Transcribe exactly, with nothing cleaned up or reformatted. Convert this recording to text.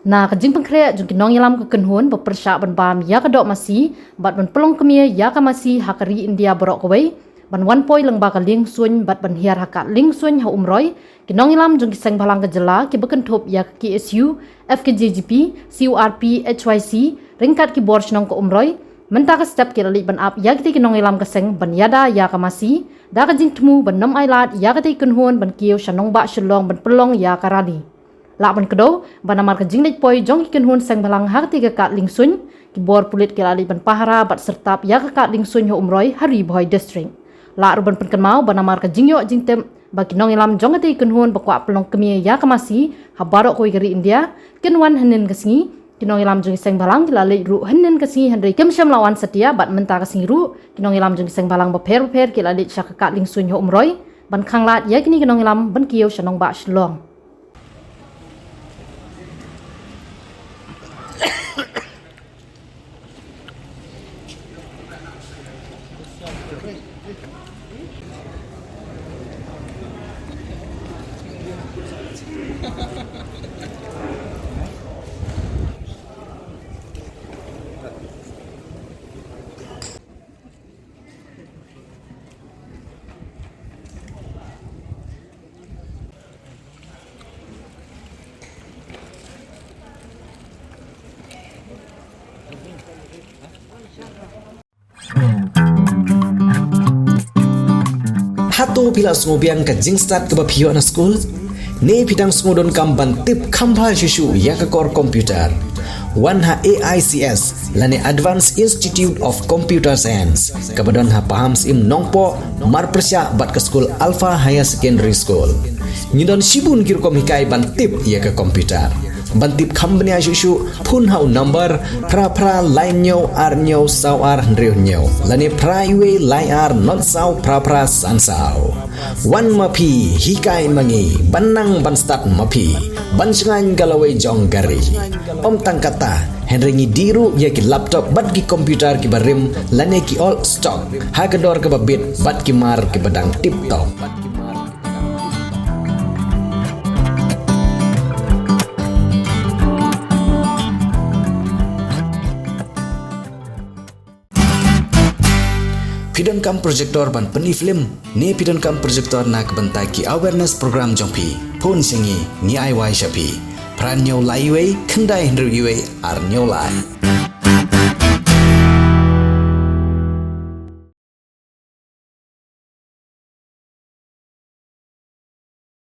Na ka jingpynkhreh jong ki nongïalam ka kynhun ba pyrshah ban bam ïa ka doh masi bad ban pynlong kmie ïa ka masi ha ka ri India baroh kawei, ban wan poi lyngba ka liengsuiñ bad ban hiar ha ka liengsuiñ ha Umroi, ki nongïalam jong ki seng bhalang ka jylla kiba kynthup ïa ka K S U, F K J G P, C U R P, H Y C, ryngkat ki bor shnong ka Umroi, mynta ka step ki la leit ban ap ïa kitei ki nongïalam ka seng ban ïada ïa ka masi da ka jingthmu ban nym ailad ïa katei ka kynhun ban kiew sha nongbah Shillong ban pynlong ïa ka rally. Lah ban kdew ba namar ka jingleit poi jong ki kynhun seng bhalang ha katei ka kad liengsuiñ, ki bor pulit ki la leit ban pahara bad syrtap ïa ka kad liengsuiñ ha Umroi ha Ri Bhoi District. Lah ruh ban pynkynmaw ba namar ka jingïoh jingtip ba ki nongïalam jong katei ka kynhun ba kwah pynlong kmie ïa ka masi ha baroh kawei ka ri India kin wan hynnin ka sngi, ki nongïalam jong ki seng bhalang ki la leit ruh hynnin ka sngi hynrei kim shym la wan satia, bad mynta ka sngi ruh ki nongïalam jong ki seng bhalang bapher bapher ki la leit sha ka kad liengsuiñ ha Umroi ban khanglad ïa kine ki nongïalam ban kiew sha nongbah Shillong. Hato phi la sngewbiang ka jingstad kaba phi ïoh na skul? Ne phi dang sngew donkam ban tip kham bha shuh shuh ïa ka kor computer? Wan ha A I C S lane Advanced Institute of Computer Science kaba don ha Pahamsyiem Nongpoh, marpyrshah bad ka skul Alpha Higher Secondary School. Ngi don shibun ki rukom hikai ban tip ïa ka computer. Ban tip kham bniah shuh shuh, phone ha u number phra phra lai hynñiew ar hynñiew saw ar hynriew hynñiew lane phra wei lai ar not saw phra phra san saw. Wan ma phi, hikai ma ngi, ban nang ban stad ma phi, ban shngaiñ ka lawei jong ka ri. Ym tang katta, hynrei ngi dih ruh ïa ki laptop bad ki computer kiba rim lane ki old stock ha ka dor kaba bit bad ki mar kiba dang tip top. Phi donkam projector ban pyni film ne phi donkam projector na ka bynta ki awareness program jong phi? Phone sha ngi, ngi ai wai sha phi. Phra hynñiew lai wei khyndai hynriew wei ar hynñiew lai.